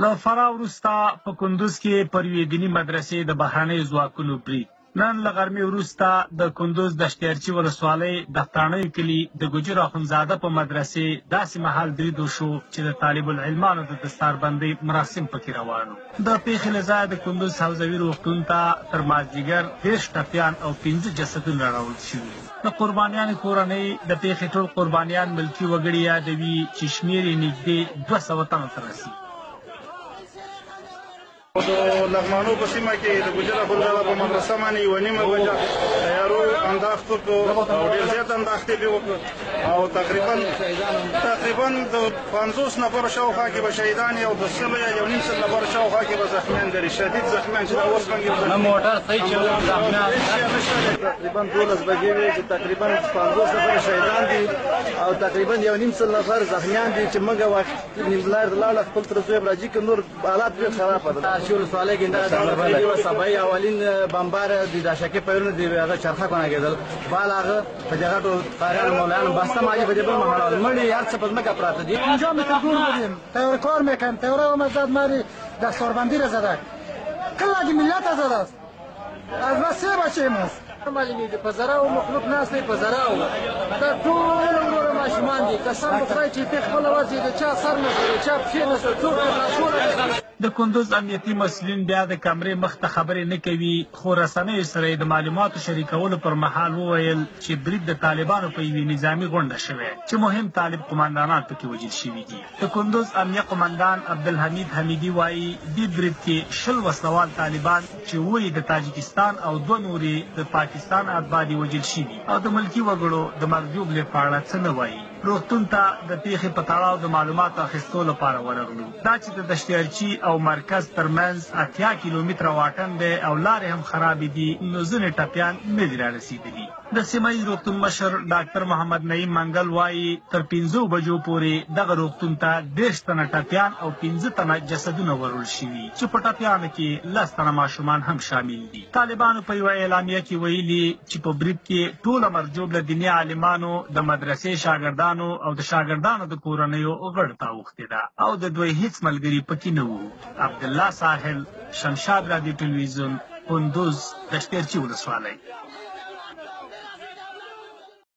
له فراه وروسته په کندوز کې پر یوې دیني مدرسې د بهرنیو ځواکونو برید. نن له غرمې وروسته د کندوز دشتیارچي ولسوالۍ دفتاڼیو کلي د ګجر اخندزاده په مدرسې داسې مهال برید وشو چې د طالب العلمانو د دستاربندۍ مراسم پکې روان وو. د پېښې له ځایه د کندوز حوزوي روغتون ته تر مازدیګر 30 ټپیان او 5 جسدونه راوړل شوي وو. د قربانیانو کورنۍ د پېښې ټول قربانیان ملکي وګړي یادوي چې شمېر یې نږدې 200 تنو ته رسي. د لغمانو په سیمه کې د ګجر اخندزاده په مدرسه باندې 1:30 بجه طیارو انداخت وکړ او ډېر زیات انداخت یې پرې وکړ او تقریبا د 50 نفرو شاوخوا کې به شهیدان او د 100 یا 1.5 نفرو شاوخوا کې به زخمیان لري، شدید زخمیان چې دا اوس باندې موټر صحیح چلو زخمیان تقریبا 12 بجې وې چې تقریبا 50 نفر شهیدان دي او تقریبا 1.5 نفر زخمیان دي چې موږ وخت نیملار لاړه خپل تر زوی راځي که نور حالات ډېر خراب ده. ولسوالۍ کې دا سبای اولین بمبار د داشکې پیرونه دی هغه چرخه کنه کېدل بال هغه په دغه غټو قاریانو مولایانو بسته مالي په دې بل مهال مړي هر څه په ځمکه پراته دي. 50 متر دور بودیم، تیار کار میکنیم، تیاره آمد زد ماری دستاربندی را زده، کلگی ملت زده است، از ما 3 بچه ماست. معلومیږي په زراو مخلوق ناست دی، په زراو دا ټول وروره ماشومان دي. قسم په خدای چې په خپله وضع د چا سر نشته، د چا پښې نشته، څوک لاسونه. د کندوز امنیتي مسؤلین بیا د کمرې مخ ته خبرې نه کوي، خو رسنیو سره یې د معلوماتو شریکولو پر مهال وویل چې برید د طالبانو په یوې نظامي غونډه شوی چې مهم طالب قوماندانان پکې وژل شوي دي. د کندوز امنیه قوماندان عبدالحمید حمیدي وایي دې برید کې 20 وسلوال طالبان چې 7 یې د تاجکستان او 2 نور یې د پاکستان اتباع دي وژل شوي او د ملکي وګړو د مرګ ژوبلې په اړه څه نه وایي. روغتون ته د پېښې په تړاو د معلوماتو اخیستو لپاره ورغلو. دا چې د دشتیارچي او مرکز ترمنځ 80 کیلومتره واټن دی او لارې هم خرابې دي، نو ځینې ټپیان نه دي رارسېدلي. د سیمه ییز روغتون مشر ډاکتر محمد نعیم منګل وایي تر 5 بجو پورې دغه روغتون ته 30 تنه ټپیان او 5 تنه جسدونه وروړل شوي چې په ټپیانو کې 10 تنه ماشومان هم شامل دي. طالبانو په یوه اعلامیه کې ویلي چې په برید کې ټوله مرګ ژوبله دیني عالمانو، د مدرسې شاګردانو او د شاګردانو د کورنیو غړو ته اوښتې ده او د دوی هیڅ ملګري پکې نه وو. عبدالله ساحل، شمشاد راډیو ټلویزیون، کندوز، دشتیرچي ولسوالۍ.